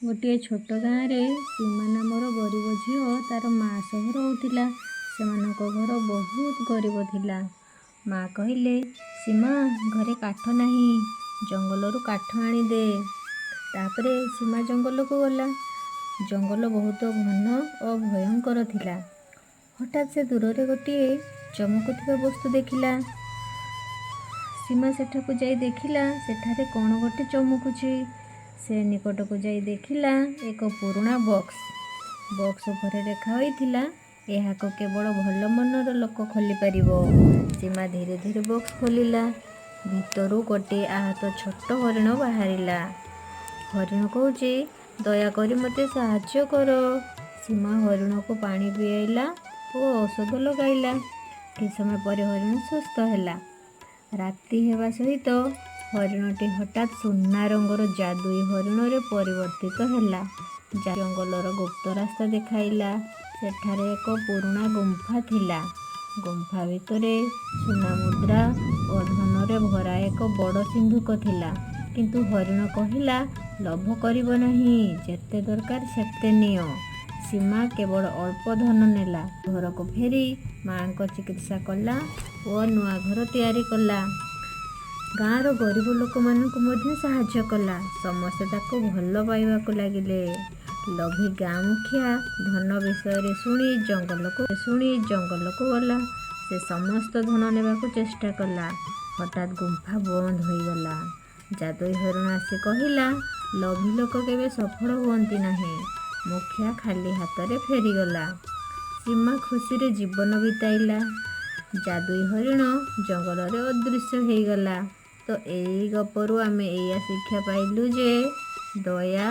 ଗୋଟିଏ ଛୋଟ ଗାଁରେ ସୀମା ନାମର ଗରିବ ଝିଅ ତାର ମା ସହ ରହୁଥିଲା। ସେମାନଙ୍କ ଘର ବହୁତ ଗରିବ ଥିଲା। ମା କହିଲେ, "ସୀମା, ଘରେ କାଠ ନାହିଁ, ଜଙ୍ଗଲରୁ କାଠ ଆଣିଦେ।" ତାପରେ ସୀମା ଜଙ୍ଗଲକୁ ଗଲା। ଜଙ୍ଗଲ ବହୁତ ଘନ ଓ ଭୟଙ୍କର ଥିଲା। ହଠାତ୍ ସେ ଦୂରରେ ଗୋଟିଏ ଚମକୁଥିବା ବସ୍ତୁ ଦେଖିଲା। ସୀମା ସେଠାକୁ ଯାଇ ଦେଖିଲା, ସେଠାରେ କ'ଣ ଗୋଟେ ଚମକୁଛି। ସେ ନିକଟକୁ ଯାଇ ଦେଖିଲା, ଏକ ପୁରୁଣା ବକ୍ସ। ବକ୍ସ ଉପରେ ଲେଖା ହୋଇଥିଲା, "ଏହାକୁ କେବଳ ଭଲ ମନର ଲୋକ ଖୋଲିପାରିବ।" ସୀମା ଧୀରେ ଧୀରେ ବକ୍ସ ଖୋଲିଲା। ଭିତରୁ ଗୋଟିଏ ଆହତ ଛୋଟ ହରିଣ ବାହାରିଲା। ହରିଣ କହୁଛି, "ଦୟାକରି ମୋତେ ସାହାଯ୍ୟ କର।" ସୀମା ହରିଣକୁ ପାଣି ପିଆଇଲା ଓ ଔଷଧ ଲଗାଇଲା। କିଛି ସମୟ ପରେ ହରିଣ ସୁସ୍ଥ ହେଲା। ରାତି ହେବା ସହିତ ହରିଣଟି ହଠାତ୍ ସୁନା ରଙ୍ଗର ଯାଦୁଇ ହରିଣରେ ପରିବର୍ତ୍ତିତ ହେଲା। ଜଙ୍ଗଲର ଗୁପ୍ତ ରାସ୍ତା ଦେଖାଇଲା। ସେଠାରେ ଏକ ପୁରୁଣା ଗୁମ୍ଫା ଥିଲା। ଗୁମ୍ଫା ଭିତରେ ସୁନା ମୁଦ୍ରା ଓ ଧନରେ ଭରା ଏକ ବଡ଼ ସିନ୍ଧୁକ ଥିଲା। କିନ୍ତୁ ହରିଣ କହିଲା, "ଲୋଭ କରିବ ନାହିଁ, ଯେତେ ଦରକାର ସେତେ ନିଅ।" ସୀମା କେବଳ ଅଳ୍ପ ଧନ ନେଲା। ଘରକୁ ଫେରି ମାଙ୍କ ଚିକିତ୍ସା କଲା ଓ ନୂଆ ଘର ତିଆରି କଲା। ଗାଁର ଗରିବ ଲୋକମାନଙ୍କୁ ମଧ୍ୟ ସାହାଯ୍ୟ କଲା। ସମସ୍ତେ ତାକୁ ଭଲ ପାଇବାକୁ ଲାଗିଲେ। ଲୋଭୀ ଗାଁ ମୁଖିଆ ଧନ ବିଷୟରେ ଶୁଣି ଜଙ୍ଗଲକୁ ଗଲା। ସେ ସମସ୍ତ ଧନ ନେବାକୁ ଚେଷ୍ଟା କଲା। ହଠାତ୍ ଗୁମ୍ଫା ବନ୍ଦ ହୋଇଗଲା। ଯାଦୁଇ ହରିଣ ଆସି କହିଲା, "ଲୋଭୀ ଲୋକ କେବେ ସଫଳ ହୁଅନ୍ତି ନାହିଁ।" ମୁଖିଆ ଖାଲି ହାତରେ ଫେରିଗଲା। ସୀମା ଖୁସିରେ ଜୀବନ ବିତାଇଲା। ଯାଦୁଇ ହରିଣ ଜଙ୍ଗଲରେ ଅଦୃଶ୍ୟ ହେଇଗଲା। ତ ଏଇ ଗପରୁ ଆମେ ଏଇଆ ଶିକ୍ଷା ପାଇଲୁ ଯେ ଦୟା